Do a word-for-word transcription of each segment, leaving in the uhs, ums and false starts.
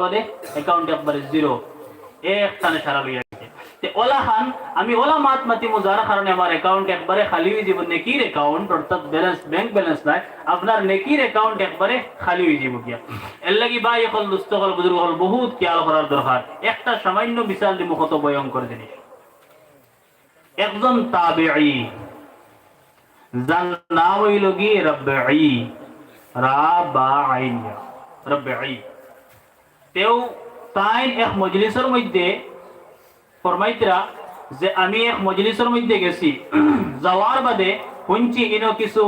বাদে অ্যাকাউন্ট একবারে জিরো, এক টানে সারা লইয়া গেছে। তে ওলা খান, আমি ওলা মাত মাতিমু যার কারণে আমার অ্যাকাউন্ট একবারে খালি অইযিবো, নেকির অ্যাকাউন্ট, অর্থাৎ ব্যালেন্স, ব্যাংক ব্যালেন্স নাই, আপনার নেকির অ্যাকাউন্ট একবারে খালি অইযিবো গিয়া। এর লাগি ভাই অকল, দোস্ত অকল, বুজুর্গ অকল, বহুত খেয়াল করার দরকার। একটা সামান্য মিসাল দিমু, কত ভয়ঙ্কর জিনিস। একজন তাবেঈ, যার নাম অইলো গি রবঈ, রা বা আইন ইয়া, রবঈ। তেউ তাইন এক মজলিসর মধ্যে ফরমাইতরা যে আমি এক মজলিসর মধ্যে গেছি, যাওয়ার বাদে হুনছি ইনো কিছু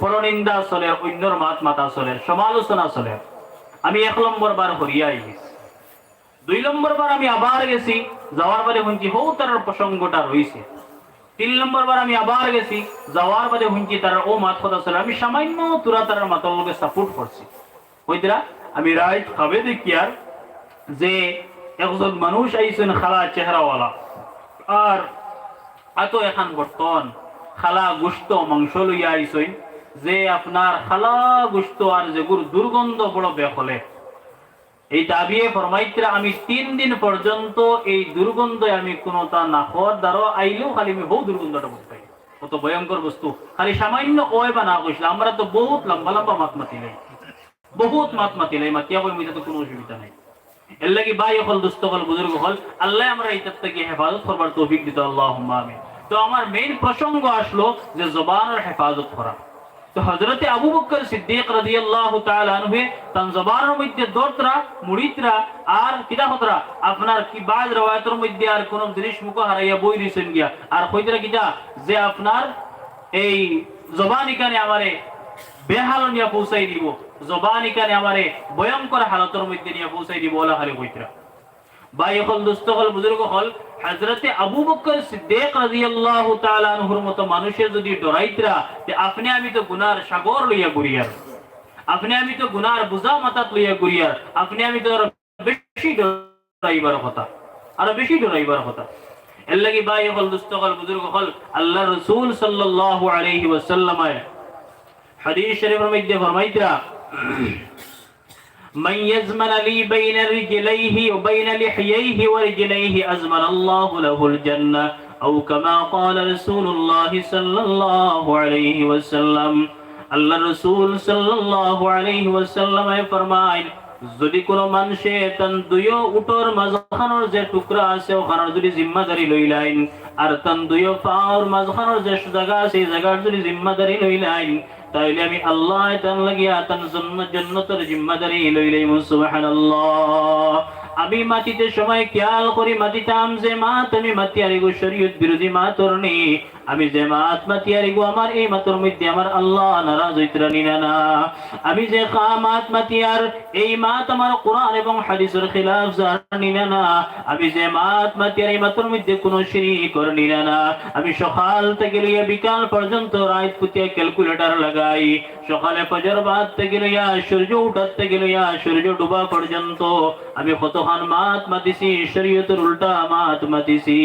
পরনিন্দা চলের, অইন্যর মাত মাতা চলের, সমালোচনা চলের। আমি এক নম্বর বার হরিয়া আইছি। দুই নম্বর বার আমি আবার গেছি, যাওয়ার বাদে হুনছি হউ তারার প্রসঙ্গটা রইছে। তিন নম্বর বার আমি আবার গেছি, যাওয়ার বাদে হুনছি তারার অউ মাত কথা চলের। আমি সামান্য থুড়া তারার মাতর লগে সাপোর্ট করছি। কইতরা, আমি রাইত খাবে দেখিয়ার যে একজন মানুষ আইছইন কালা চেহারাওয়ালা, আর আতো এখান বর্তন কালা গোস্ত মাংস লইয়া আইছইন, যে আপনার কালা গোস্ত আর যেগুর দুর্গন্ধ বড় বেকলে। এই তাবিয়ে ফরমাইতরা, আমি তিন দিন পর্যন্ত এই দুর্গন্ধে আমি কুনুতা নাকর দ্বারো আইলেও খালি আমি হউ দুর্গন্ধটা বুঝতাম। কত ভয়ঙ্কর বস্তু। খালি সামান্য অয় বা না কইছিল, আমরা তো বহুত লম্বা লম্বা মাত মাতিলাই, বহুত মাত মাতিলাই, মাতিয়া কইমু ইতা তো কুনু অসুবিধা নাই। এর লাগি ভাই অকল, দোস্ত অকল, বুজুর্গ অকল, আল্লায় আমরারে ইতার থাকি হেফাজত করবার তৌফিক দিতা, আল্লাহুম্মা আমিন। তো আমার মেইন প্রসঙ্গ আসলো যে জবানর হেফাজত করা। তো হযরতে আবু বকর সিদ্দিক রাদিয়াল্লাহু তাআলা আনহুয়ে তান জবানর মধ্যে ধরতরা, মুড়িতরা, আর কিতা কতরা, আপনার কি বাজ রেওয়ায়তর মধ্যে আর কুনু জিনিস মুখো হারাইয়া বই রইছইন গিয়া, আর কইতরা কিতা যে আপনার এই জবান ইখানে আমারে বেহালো নিয়া পৌঁছাই দিবো, জবান ইখানে আমারে ভয়ঙ্কর হালতর মধ্যে নিয়া পৌঁছাই দিবো, ওলা খালি কইতরা। ভাই অকল, দোস্ত অকল, বুজুর্গ অকল, হযরতে আবু বকর সিদ্দিক রাদিয়াল্লাহু তাআলা আনহুর মতো মানুষে যদি ডরাইতরা, তে আপনে আমি তো গুনার সাগর লইয়া ঘুরিয়ার, আপনে আমি তো গুনার বুঝা মাথাত লইয়া ঘুরিয়ার, আপনে আমি তো আরো বেশি ডরাইবার কথা, আরো বেশি ডরাইবার কথা। এর লাগি ভাই অকল, দোস্ত অকল, বুজুর্গ অকল, আল্লার রসুল সাল্লাল্লাহু আলাইহি ওয়াসাল্লামে হাদিস শরীফর মধ্যে ফরমাইতরা, من يضمن لي بين رجليه وبين لحييه ورجليه أضمن الله له الجنة، أو كما قال رسول الله صلى الله عليه وسلم। আল্লার রসুল সাল্লাল্লাহু আলাইহি ওয়াসাল্লামে ফরমাইন, যদি কুনু মানষে তান দুইও উটর মাঝখানর যে টুকরা আছে, অখানর যদি জিম্মাদারি লইলাইন, আর তান দুইও পাওর মাঝখানর যে জাগা আছে, এই জাগার যদি জিম্মাদারি লইলাইন, তাইলে আমি আল্লায় তান লাগিয়া তান জন্য-, জন্নতর জিম্মাদারি লইলাইমু। সুবহানাল্লাহ। আমি মাতিতে সময় খেয়াল করি মাতিতাম, যে মাত আমি মাতিয়ার ইগু শরীয়ত বিরোধী মাতর নি, আমি যে মাত মাতিয়ার ইগু আমার এই মাতর মধ্যে আমার আল্লাহ নারাজ অইতরা নি না না। আমি যে খা-, মাত মাতিয়ার এই মাত আমার কোরআন এবং হাদিসর খিলাফ যার নি না না। আমি যে মাত মাতিয়ার এই মাতর মধ্যে কুনু শিরিক কর নি না না। আমি সকাল থাকি লইয়া বিকাল পর্যন্ত রাইত ফুটিয়া ক্যালকুলেটর লাগাই, সকালে ফজর বাদ থাকি লইয়া সূর্য উঠার থাকি লইয়া সূর্য ডুবা পর্যন্ত আমি কতখান মাত মাতিছি, শরীয়তর উল্টা মাত মাতিছি,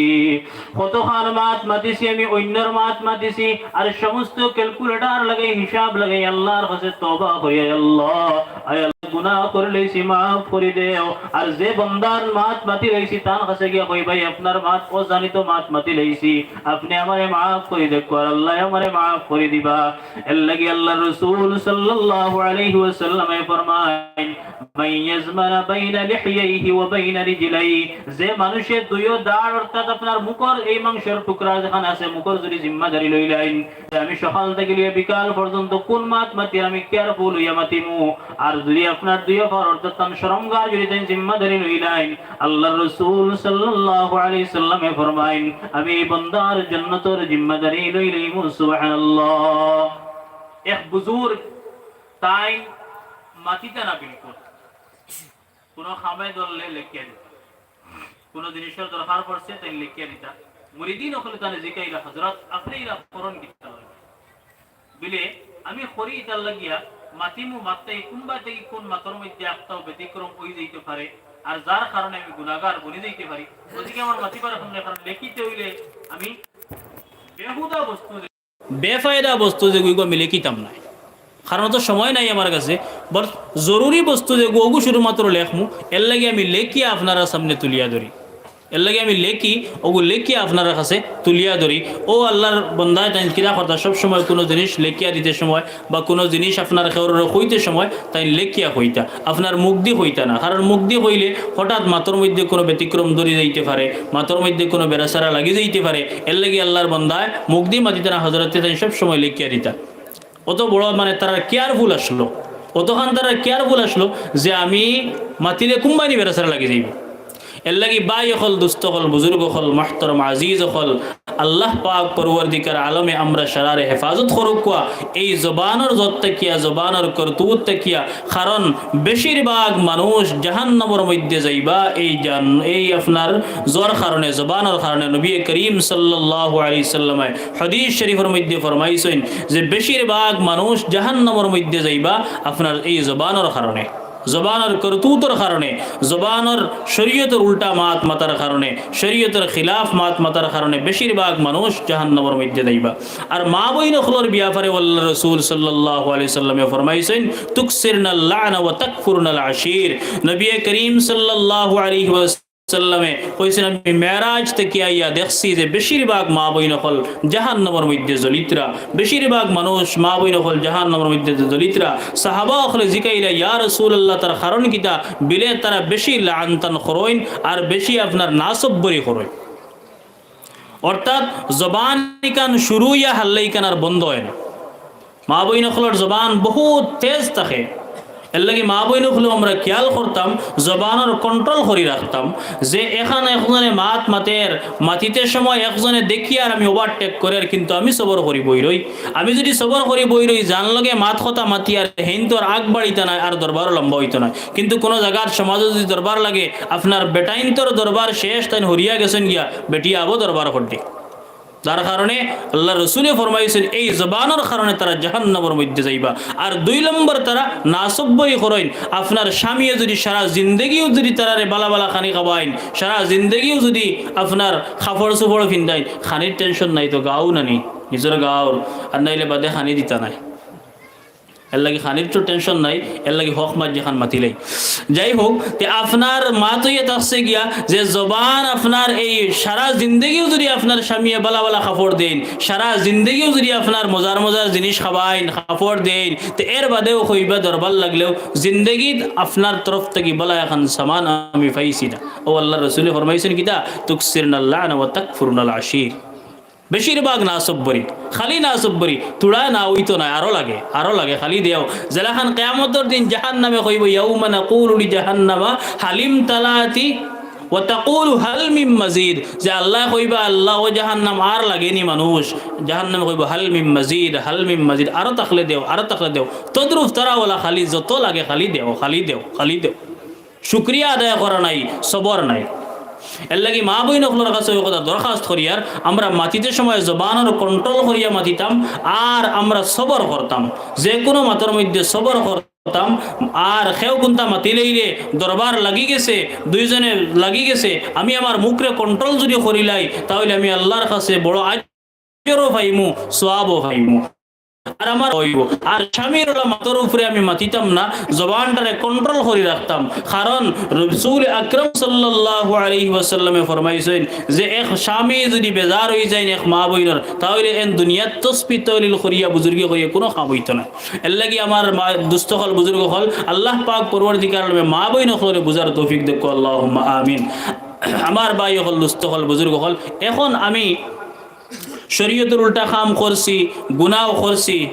কতখান মাত মাতিছি, আমি অইন্যর মাত মাতিছি, আর সমস্ত ক্যালকুলেটর লাগাই, হিসাব লাগাই আল্লার কাছে তওবা করি, আয় আল্লাহ, আয় আল্লাহ, গুনাহ করিলাইছি, মাফ করি দেও। আর যে বন্দার মাত মাতিলাইছি, তান কাছে গিয়া কই, ভাই, আপনার মাত অজানিত মাত মাতিলাইছি, আপনে আমারে মাফ করি দেউক্কা, আর আল্লায় আমারে মাফ করি দিবা। এর লাগি আল্লার রসুল সাল্লাল্লাহু আলাইহি ওয়াসাল্লামে ফরমাইন, من يضمن بين لحييه وبين رجليه, যে মানষে দুইও দাড় অর্থাৎ আপনার মুখর এই মাংসর টুকরা যেখান আছে, মুখর যদি জিম্মাদারি লইলাইন, যে আমি সকাল থাকি লইয়া বিকাল পর্যন্ত কুন মাত মাতিয়ার আমি কেয়ারফুল অইয়া মাতিমু, আর যদি আপনার দুইও পাওর অর্থাৎ তান শরমগার যদি তাইন জিম্মাদারি লইলাইন, আল্লার রসুল সাল্লাল্লাহু আলাইহি ওয়াসাল্লামে ফরমাইন, আমি এই বন্দার জন্নতর জিম্মাদারি লইলাইমু। সুবহানাল্লাহ। এক বুজুর্গ তাইন মাতিতা না বিলকুল। কুনু কামে ধরলে লেখিয়া দিতা, কুনু জিনিসর দরকার পড়ছে, তাইন লেখিয়া দিতা। মুরিদিন অকলে তানে জিকাইলা, "হযরত, আপনে ইলা করইন কিতার লাগি?" বিলে, "আমি করি ইতার লাগিয়া, মাতিমু মাততাই কুনবা থাকি কুন মাতর মধ্যে একটাও ব্যতিক্রম অই যাইতে পারে, আর যার কারণে আমি গুনাগার বনি যাইতে পারি। গতিকে আমার মাতিবার এখন, কারণ লেখিতে অইলে আমি বেহুদা বস্তু, বেফায়দা বস্তু যেগুইগু আমি লেখিতাম নায়।" কারণ অত সময় নাই আমার কাছে। বর জরুরি বস্তু যেগু, অগু শুধুমাত্র লেখমু, এর লাগি আমি লেখিয়া আপনারার সামনে তুলিয়া ধরি। এর লাগি আমি লেখি, অগু লেখিয়া আপনারার কাছে তুলিয়া ধরি। ও আল্লাহর বন্দায়, তাইন কিলা করতা, সব সময় কোনো জিনিস লেখিয়া দিতে সময় বা কোনো জিনিস আপনার কেউরে কইতে সময় তাইন লেখিয়া কইতা, আপনার মুখদি কইতা না। কারণ মুখদি কইলে হঠাৎ মাতর মধ্যে কোনো ব্যতিক্রম ধরি যাইতে পারে, মাতর মধ্যে কোনো বেড়াছেড়া লাগি যাইতে পারে। এর লাগি আল্লাহর বন্দায় মুখদি মাতিতা না, হজরতে তাইন সব সময় লেখিয়া দিতা। অত বড় মানে তারা কেয়ারফুল আসলো, অতখান তারা কেয়ারফুল আসলো যে আমি মাতিলে কুম্বানি বেড়াছেড়া লাগি যাইব। এর লাগি ভাই অকল, দুস্ত অকল, বুজুর্গ অকল, মুহতরম আজিজ অকল, আল্লাহ পাক পরওয়ারদিগার আলমে আমরা সারারে হেফাজত করুক্কা এই জবানর জত থাকিয়া, জবানর করতুত থাকিয়া। কারণ বেশিরভাগ মানুষ জাহান্নামর মধ্যে যাইবা এই জান-, এই আপনার জর কারণে, জবানর কারণে। নবী করিম সাল্লাল্লাহু আলাইহি সাল্লামে হাদিস শরীফর মধ্যে ফরমাইছইন যে বেশিরভাগ মানুষ জাহান্নামর মধ্যে যাইবা আপনার এই জবানর কারণে, জবানর করতুতর কারণে, জবানর শরীয়তর উল্টা মাত মাতার কারণে, শরীয়তর খিলাফ মাত মাতার কারণে বেশিরভাগ মানুষ জাহান্নামর মধ্যে যাইবা। আর মা বইন অকলর ব্যাপারে আল্লাহর রাসূল সাল্লাল্লাহু আলাইহি সাল্লামে ফরমাইছইন, "তুকসিরনাল লা'না ওয়া তাকফুরনাল আশির।" নবী করিম সাল্লাল্লাহু আলাইহি ওয়াসাল্লামে কইছইন, "আমি মেরাজ থাকি আইয়া দেখছি যে বেশিরভাগ মা বইন অকল জাহান্নামর মধ্যে জ্বলিত্রা, বেশিরভাগ মানুষ মা বইন অকল জাহান্নামর মধ্যে জ্বলিত্রা।" সাহাবা অকলে জিকাইলা, "ইয়া রাসূলুল্লাহ, তার কারণ কিতা?" বিলে তারা বেশি লানতান করইন আর বেশি আপনার নাসব্বরি করইন। অর্থাৎ জবান ইখান শুরু ইয়া হারলে ইখান আর বন্ধ অয় না। মা বইন অকলর জবান বহুত তেজ থাকে। এর লাগি মা বইন অকলে আমরা খেয়াল করতাম, জবানর কন্ট্রোল করি রাখতাম। যে এখান একজনে মাত মাতের, মাতিতে সময় একজনে দেখিয়ার আমি ওভারটেক করের, কিন্তু আমি সবর করি বই রই। আমি যদি সবর করি বই রই, যান লগে মাত কথা মাতিয়ার, হেইন্তর আগ বাড়িতা নায় আর দরবারও লম্বা অইতো নায়। কিন্তু কোনো জাগাত সমাজো যদি দরবার লাগে, আপনার বেটাইন্তর দরবার শেষ, তাইন হরিয়া গেছইন গিয়া, বেটিয়ে আবো দরবার করডি। যার কারণে আল্লাহর রসুলে ফরমাইছইন, এই জবানর কারণে তারা জাহান্নামর মধ্যে যাইবা। আর দুই নম্বর, তারা নাসব্বরি করইন। আপনার স্বামীয়ে যদি সারা জিন্দেগিও যদি তারারে বালা বালা খানি খাবাইন, সারা জিন্দেগিও যদি আপনার কাপড় চোপড় ফিন্দাইন, খানির টেনশন নাই তো গাও নানি, নিজর গাওর, আর নাইলে বাদে খানি দিতা নায়। এর লাগি খানির তো টেনশন নাই, এর লাগি হক মাত যেখান মাতিলাই। যাই হোক, তে আপনার মাত অইয়া থাকছে গিয়া যে জবান আপনার এই সারা জিন্দেগিও যদি আপনার স্বামীয়ে বালা বালা কাপড় দেইন, সারা জিন্দেগিও যদি আপনার মজার মজার জিনিস খাবাইন, কাপড় দেইন, তে এর বাদেও কইবা দরবার লাগলেও জিন্দেগিত আপনার তরফ থাকি বালা এখান সামান আমি পাইছি না। ও আল্লাহর রসুলে ফরমাইছইন কিতা, "তুকসিরনাল লা'না ওয়া তাকফুরনাল আশির।" বেশিরভাগ নাসব্বরি, খালি নাসব্বরি, তুড়া না অইতো নায়, আরো লাগে, আরো লাগে, খালি দেও। যেলাখান কিয়ামতর দিন জাহান্নামে কইবো, "ইয়াউমা নাকুলু লি জাহান্নামা হালিম তালাতি ওয়া তাকুলু হাল মিম মাজিদ।" যে আল্লায় কইবা, "আল্লাহ, ও জাহান্নাম আর লাগেনি মানুষ।" জাহান্নামে কইবো, "হাল মিম মাজিদ, হাল মিম মাজিদ, আরো থাকলে দেও, আরো থাকলে দেও।" তদ্রুপ তারা ওলা খালি যত লাগে খালি দেও, খালি দেও, খালি দেও। শুকরিয়া আদায় করা নাই, সবর নাই। এর লাগি মা বইন অকলর কাছে ওই কথা দরখাস্ত করিয়ার, আমরা মাতিতে সময় জবানর কন্ট্রোল করিয়া মাতিতাম, আর আমরা সবর করতাম, যে কোনো মাতর মধ্যে সবর করতাম। আর কেউ কুন্তা মাতিলেইলে দরবার লাগি গেছে, দুইজনে লাগি গেছে, আমি আমার মুখরে কন্ট্রোল যদি করিলাই, তাহলে আমি আল্লাহর কাছে বড় আজরও পাইমু, সওয়াবও পাইমু। আর আমার অইবো। আর স্বামীর ওলা মাতর উপরে আমি মাতিতাম না, জবানটারে কন্ট্রোল করি রাখতাম। কারণ রসুল আকরাম সাল্লাল্লাহু আলাইহি ওয়াসাল্লামে ফরমাইছইন যে এক স্বামী যদি বেজার অই যাইন এক মা বইনর, তাহলে এন দুনিয়াত তসবি তহলিল করিয়া বুজুর্গি করিয়া কোনো কাম অইতো না। এর লাগি আমার মা, দুস্ত অকল, বুজুর্গ অকল, আল্লাহ পাক পরওয়ারদিগার আলমে মা বইন অকলরে বুঝার তৌফিক দেউক্কা, আল্লাহুম্মা আমিন। আমার ভাই অকল, দুস্ত অকল, বুজুর্গ অকল, এখন আমি শরীয়তর উল্টা কাম করছি, গুনাও করছি,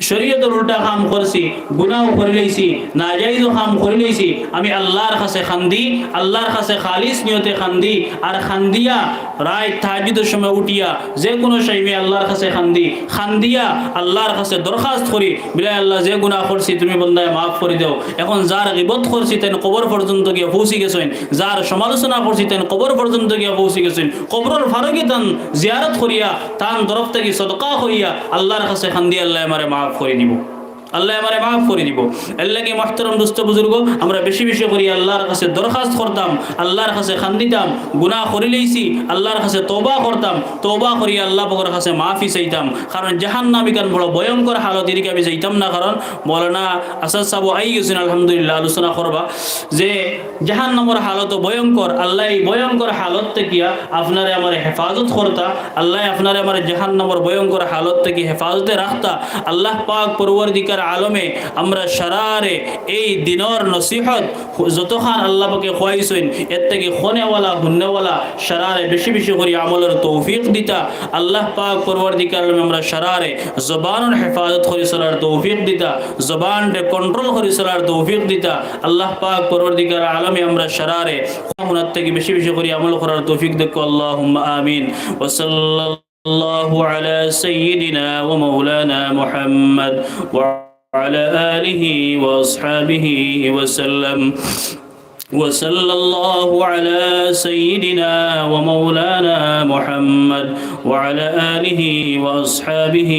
শরীয়তর উল্টা কাম করছি, গুনাও করি লইছি, নাজাইজও কাম করি লইছি, আমি আল্লাহর কাছে কান্দি, আল্লাহর কাছে খালিস নিয়তে কান্দি, আর কান্দিয়া রাইত তাহাজ্জুদর সময় উঠিয়া যে কোনো টাইমে আল্লাহর কাছে কান্দি, কান্দিয়া আল্লাহর কাছে দরখাস্ত করি, বিলাই আল্লাহ, যে গুনাহ করছি তুমি বন্দায় মাফ করি দেও। এখন যার গিবত করছি তাইন কবর পর্যন্ত গিয়া পৌঁছি গেছইন, যার সমালোচনা করছি তাইন কবর পর্যন্ত গিয়া পৌঁছি গেছইন, কবরর ফারো গিয়া তান জিয়ারত করিয়া, তান তরফ থাকি সদকা করিয়া আল্লাহর কাছে কান্দি, আল্লায় আমারে মাফ করি দিবো। আল্লায় আমারে মাফ করি দিবো। এরলাগি মুহতারাম দোস্ত বুজুর্গ, আমরা বেশি বেশি করি আল্লার কাছে দরখাস্ত করতাম, আল্লার কাছে কান্দিতাম, গুনা করিলাইছি, আল্লার কাছে তওবা করতাম, তওবা করি আল্লা পাকর কাছে মাফি চাইতাম। কারণ জাহান্নাম ইখান বড় ভয়ঙ্কর হালত, এদিকে আমি যাইতাম না, কারণ মৌলানা আসাদ সাবও আইগেছইন, আলহামদুলিল্লাহ, আলোচনা করবা যে জাহান্নামর হালত ভয়ঙ্কর। আল্লায় এই ভয়ঙ্কর হালত থাকিয়া আপনারে আমারে হেফাজত করতা, আল্লায় আপনারে আমারে জাহান্নামর ভয়ঙ্কর হালত থাকি হেফাজতে রাখতা। আল্লা পাক পরওয়ারদিগার আলমে আমরা সারারে এই দিনর নসিহত যতখান আল্লা পাকে কওয়াইছইন, এর থাকি কনেওয়ালা, হুননেওয়ালা সারারে বেশি বেশি করি আমলর তৌফিক দিতা। আল্লা পাক পরওয়ারদিগার আলমে আমরা সারারে জবানর হেফাজত করি চলার তৌফিক দিতা, জবানরে control করি চলার তৌফিক দিতা। আল্লা পাক পরওয়ারদিগার আলমে আমরা সারারে হুনার থাকি বেশি বেশি করি আমল করার তৌফিক দেউক্কা। আল্লাহুম্মা আমিন। ওয়া সাল্লাল্লাহু আলা সাইয়্যিদিনা ওয়া মাওলানা মুহাম্মদ ওয়া আলা আলিহি ওয়া আসহাবিহি ওয়া সাল্লাম। وصلى الله على سيدنا ومولانا محمد وعلى آله وأصحابه